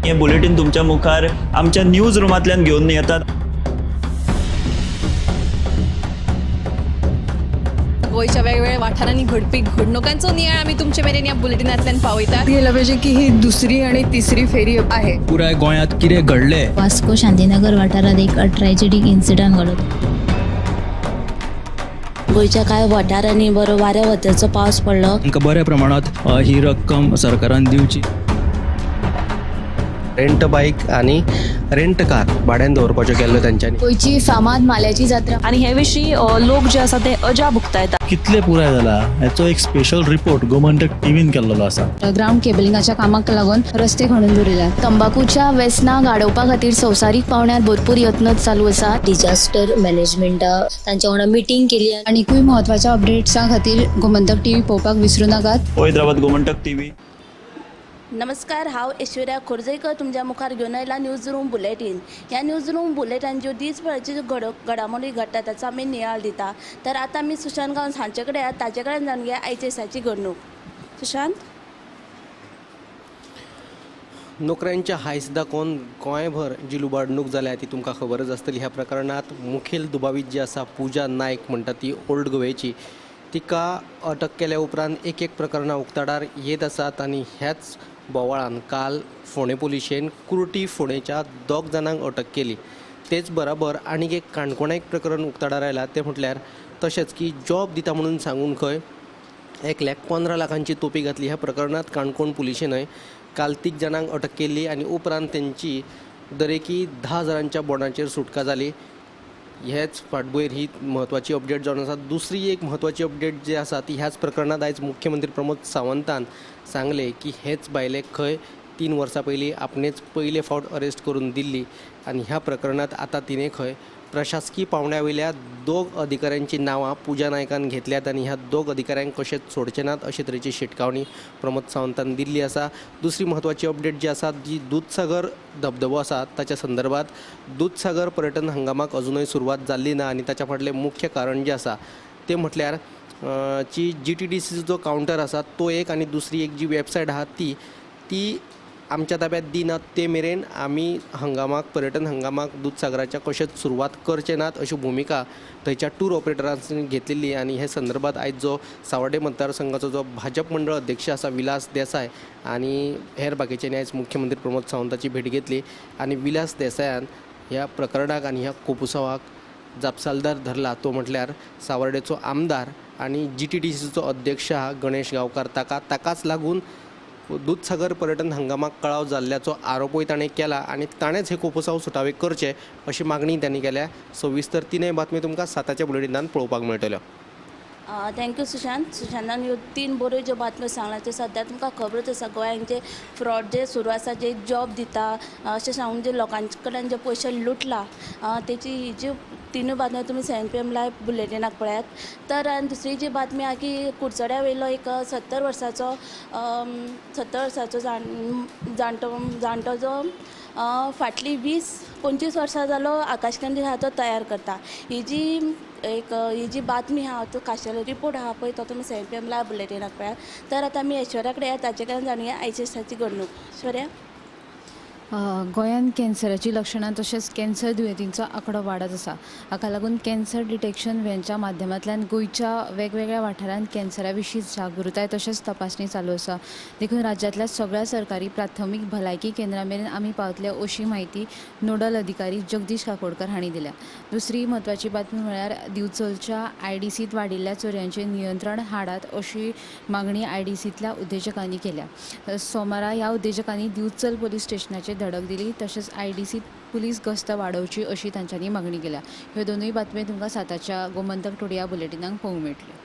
हे बुलेटीन तुमच्या मुखार आमच्या न्यूज रुमांतल्यान घेवन येतात. गोंयच्या वेगवेगळ्या वाठारांनी घडपी घडणुकांचो नियाळ आमी तुमचे मेरेन ह्या बुलेटिनांतल्यान पावयतात. गेलं पाहिजे की ही दुसरी आणि तिसरी फेरी आहे. पुराय गोंयांत कितें घडलें, वास्को शांतीनगर वाठारात एक ट्रॅजेडीक इन्सिडंट घडलो. गोंयच्या कांय वाठारांनी बरो वाऱ्या वताचो पावस पडलो. तांकां बऱ्या प्रमाणांत ही रक्कम सरकारान दिवची. रेंट बायक आनी रेंट कार भाड्यान दवरपाच्यो केल्ल्यो तेंच्यांनी. गोंयची फामाद माल्याची जात्रा आनी हे विशीं लोक जे आसा ते अजाप उक्तायतात. कितले पुराय जाला हेचो एक स्पेशल रिपोर्ट गोमंतक टीव्हीन केल्लो आसा. ग्रावंड केबलिंगाच्या कामाक लागून रस्ते खणून दवरिल्यात. तंबाकूच्या वेसनाक आडोवपा खातीर संवसारीक पावंड्यार भरपूर यत्न चालू आसा. डिजास्टर मॅनेजमेंटा तांच्या वांगडा मिटींग केली. आनीकूय म्हत्वाच्या अपडेट्सां खातीर गोमंतक टीव्ही पळोवपाक विसरूं नाकात. पळयत रावात गोमंतक टीव्ही. नमस्कार, हांव ऐश्वर्या खोर्जेकर तुमच्या मुखार घेवन आयला न्यूज रूम बुलेटीन. ह्या न्यूज रूम बुलेटान ज्यो दीसभराच्यो ज्यो घडामोडी घडटा ताचो आमी नियाळ दिता. तर आतां आमी सुशांत गांवस हांचे कडेन आहात, ताचे कडेन जाणून घेया आयच्या दिसाची घडणूक. सुशांत, नोकऱ्यांच्या हायस दाखोवन गोंयभर जी लुबाडणूक जाल्या ती तुमकां खबरच आसतली. ह्या प्रकरणांत मुखेल दुबावीत जी आसा पूजा नायक म्हणटा ती ओल्ड गोवेची, तिका अटक केल्या उपरांत एक एक प्रकरणां उक्ताडार येत आसात. आनी ह्याच बोवाळान काल फोंडें पुलिशेन कुर्टी फोंडेच्या 2 जाणांक अटक केली. तेच बराबर आनीक एक काणकोणा एक प्रकरण उक्ताडार आयलां तें म्हटल्यार तशेंच की जॉब दिता म्हणून सांगून खंय एकल्याक 15 लाखांची तोपी घातली. ह्या प्रकरणांत काणकोण पुलिशेनय काल 3 जाणांक अटक केली आनी उपरांत तेंची दरेकी 10 हजारांच्या बॉण्डाचेर सुटका जाली. हेच फाटभुंयेर ही म्हत्वाची अपडेट जावन आसा. दुसरी एक म्हत्वाची अपडेट जी आसा ती ह्याच प्रकरणांत आयज मुख्यमंत्री प्रमोद सावंतान सांगलें की हेच बायलेक खंय 3 वर्सां पयलीं आपणेच पयले फावट अरेस्ट करून दिल्ली आनी ह्या प्रकरणांत आतां तिणें खंय प्रशासकीय पावंड्या वयल्या 2 अधिकाऱ्यांचीं नांवां पूजा नायकान घेतल्यात आनी ह्या 2 अधिकाऱ्यांक कशेंच सोडचे नात अशे तरेची शिटकावणी प्रमोद सावंतान दिल्ली आसा. दुसरी म्हत्वाची अपडेट जी आसा जी दुदसागर धबधबो आसा ताच्या संदर्भात दुदसागर पर्यटन हंगामाक अजुनूय सुरवात जाल्ली ना आनी ताच्या फाटलें मुख्य कारण जें आसा तें म्हटल्यार जी GTDCचो जो कावंटर आसा तो एक आनी दुसरी एक जी वेबसायट आहा ती ती आमच्या ताब्यांत दिना ते मेरेन आमी हंगामाक पर्यटन हंगामाक दुदसागराच्या कशेंच सुरवात करचे नात अशी भुमिका थंयच्या टूर ऑपरेटरांनी घेतलेली. आनी हे संदर्भात आयज जो सावर्डे मतदारसंघाचो जो भाजप मंडळ अध्यक्ष आसा विलास देसाय आनी हेर बाकीच्यांनी आयज मुख्यमंत्री प्रमोद सावंताची भेट घेतली आनी विलास देसायान ह्या प्रकरणाक आनी ह्या कोपुसावाक जापसालदार धरला तो म्हटल्यार सावर्डेचो आमदार आनी GTDCचो अध्यक्ष आहा गणेश गांवकार. ताकाच लागून दुदसागर पर्यटन हंगामाक कळाव जाल्ल्याचो आरोपूय ताणें केला आनी ताणेंच हे कोपोसांव सुटावे करचे अशी मागणी तांणी केल्या. सविस्तर तिनय बातमी तुमकां 7च्या बुलेटिनान पळोवपाक मेळटल्यो. Thank you Sushant. सुशांतान ह्यो 3 बऱ्यो ज्यो बातम्यो सांगला त्यो सद्या तुमकां खबरच आसा. गोंयांत जे फ्रॉड जे सुरू आसा, जे जॉब दिता अशें सांगून जे लोकांचे कडल्यान जे पयशे लुटला तेची ही जी 3 बातम्यो तुमी 7 PM live बुलेटिनाक पळयात. तर आनी दुसरी जी बातमी आहा की कुडचड्या वयलो एक 70 वर्साचो जाणटो जो फाटलीं 20-25 वर्सां जालो आकाशकंदील आहा तो तयार करता. ही जी बातमी आहा तो खाशेलो रिपोर्ट आहा पळय तो तुमी 7 PM live बुलेटिनाक पळयात. तर आतां आमी ऐश्वर्या कडेन ताचे कडेन जाणुया आयच्या दिसाची घडणूक. ऐश्वर्या, गोंयांत कॅन्सराची लक्षणां तशेंच कॅन्सर दुयेंतींचो आंकडो वाडत आसा. हाका लागून कॅन्सर डिटेक्शन व्हॅनच्या माध्यमांतल्यान गोंयच्या वेगवेगळ्या वाठारांत कॅन्सरा विशीं जागृताय तशेंच तपासणी चालू आसा. देखून राज्यांतल्या सगळ्या सरकारी प्राथमीक भलायकी केंद्रां मेरेन आमी पावतले अशी म्हायती नोडल अधिकारी जगदीश काकोडकर हांणी दिल्या. दुसरी म्हत्वाची बातमी म्हळ्यार दिवचलच्या IDCत वाडिल्ल्या चोरयांचेर नियंत्रण हाडात अशी मागणी IDCतल्या उद्देजकांनी केल्या. सोमारा ह्या उद्देजकांनी दिवचल पोलीस स्टेशनाचेर धडक दिली तशेंच IDC police गस्त वाडोवची अशी तांच्यांनी मागणी केल्या. ह्यो दोनूय बातम्यो तुमकां 7च्या गोमंतक टुडे ह्या बुलेटिनाक पळोवंक मेळटल्यो.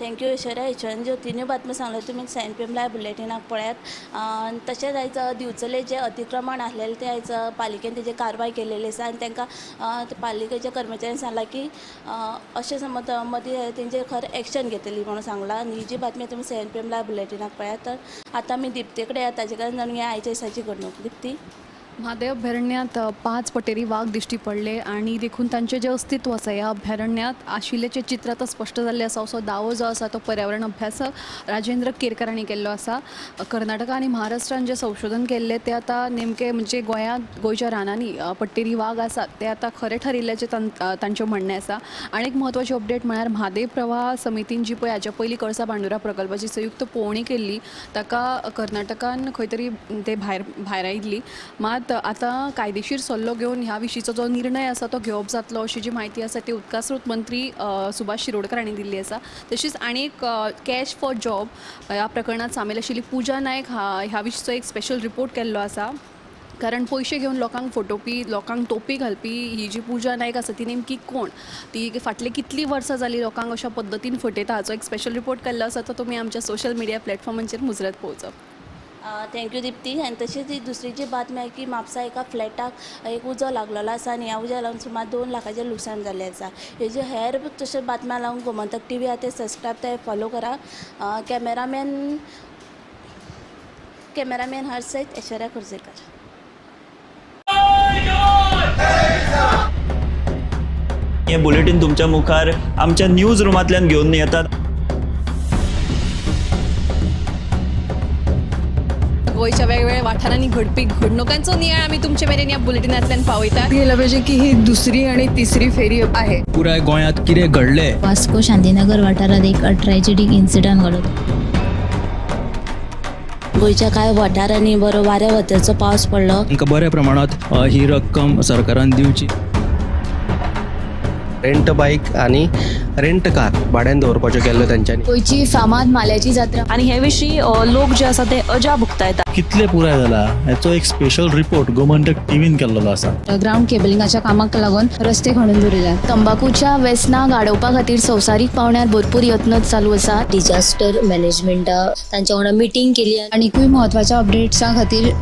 Thank you Aishwarya. ऐश्वर्यान ज्यो 3 बातम्यो सांगल्यो तुमी 7 PM live बुलेटिनाक पळयात. तशेंच आयज दिवचले जे अतिक्रमण आसलेलें तें आयज पालिकेन तेजेर कारवाय केलेली आसा आनी तांकां पालिकेच्या कर्मचाऱ्यांनी सांगलां की अशें समज मदीं तेंचेर खरें एक्शन घेतली म्हणून सांगलां. आनी ही जी बातमी तुमी 7 PM live बुलेटिनाक पळयात. तर आतां आमी दिप्ते कडेन ताचे कडेन जाणून घेया आयच्या दिसाची घडणूक. दिप्ती, म्हादय अभयारण्यांत 5 पटेरी वाग दिश्टी पडले आनी देखून तांचें जें अस्तित्व आसा ह्या अभयारण्यांत आशिल्ल्याचें चित्र आतां स्पश्ट जाल्लें आसा. असो दावो जो आसा तो पर्यावरण अभ्यासक राजेंद्र केरकर हांणी केल्लो आसा. कर्नाटका आनी महाराष्ट्रान जें संशोधन केल्लें तें आतां नेमकें म्हणजे गोंयांत गोंयच्या रानांनी पट्टेरी वाग आसात ते आतां खरें ठरिल्ल्याचें तांचें म्हणणें आसा. आनी एक म्हत्वाची अपडेट म्हळ्यार म्हादय प्रवाह समितीन जी पळय हाच्या पयलीं कळसा भांडुरा प्रकल्पाची संयुक्त पळोवणी केल्ली ताका कर्नाटकान खंय तरी ते भायर आयिल्ली. मात आतां कायदेशीर सल्लो घेवन ह्या विशींचो जो निर्णय आसा तो घेवप जातलो अशी जी म्हायती आसा ती उदकास्रोत मंत्री सुभाष शिरोडकर हांणी दिल्ली आसा. तशीच आनी एक कॅश फॉर जॉब ह्या प्रकरणांत सामील आशिल्ली पूजा नायक ह्या विशींचो एक स्पेशल रिपोर्ट केल्लो आसा. कारण पयशे घेवन लोकांक फटोवपी, लोकांक तोपी घालपी ही जी पूजा नायक आसा ती नेमकी कोण, ती फाटली कितलीं वर्सां जालीं लोकांक अशा पद्दतीन फटयता हाचो एक स्पेशल रिपोर्ट केल्लो आसा. तो तुमी आमच्या सोशल मिडिया प्लॅटफॉर्मांचेर मुजरत पळोवचो. Thank you Dipti. आनी तशीच ही दुसरी जी बातमी आहे की म्हापसा एका फ्लॅटाक एक उजो लागलेलो आसा आनी ह्या उज्या लागून सुमार 2 लाखाचें लुकसाण जाल्लें आसा. हेज्यो हेर तश्यो बातम्यां लागून गोमंतक टीव्ही आहा ते सबस्क्रायब ते फॉलो करा. कॅमेरामॅन हर्ष सयत ऐश्वर्या खोर्जेकर. हे बुलेटीन तुमच्या मुखार आमच्या न्यूज रुमांतल्यान घेवन येतात. गोंयच्या वेगवेगळ्या वाठारांनी घडपी घडणुकांचो नियाळ आमी तुमचे मेरेन ह्या बुलेटिनांतल्यान पावयतात. गेलं पाहिजे की ही दुसरी आणि तिसरी फेरी आहे. पुराय गोंयांत कितें घडलें, वास्को शांतीनगर वाठारात एक ट्रॅजेडीक इन्सिडंट घडलो. गोंयच्या कांय वाठारांनी बरो वाऱ्या वताचो पावस पडलो. तांकां बऱ्या प्रमाणांत ही रक्कम सरकारान दिवची. रेंट बायक आनी रेंट कार भाड्यान दवरपाच्यो केल्ल्यो तांच्यांनी. गोंयची फामाद माल्याची जात्रा आनी हे विशीं लोक जे आसा ते अजाप उक्तायतात. कितले पुराय जाला हेचो एक स्पेशल रिपोर्ट गोमंतक टीव्हीन केल्लो आसा. ग्रावंड केबलिंगाच्या कामाक लागून रस्ते खणून दवरिल्यात. तंबाखूच्या व्यसनाक आडोवपा खातीर संवसारीक पावंड्यार भरपूर यत्न चालू आसात. डिजास्टर मॅनेजमेंटा तांच्या वांगडा मिटींग केली. आनीकूय म्हत्वाच्या अपडेट्सां खातीर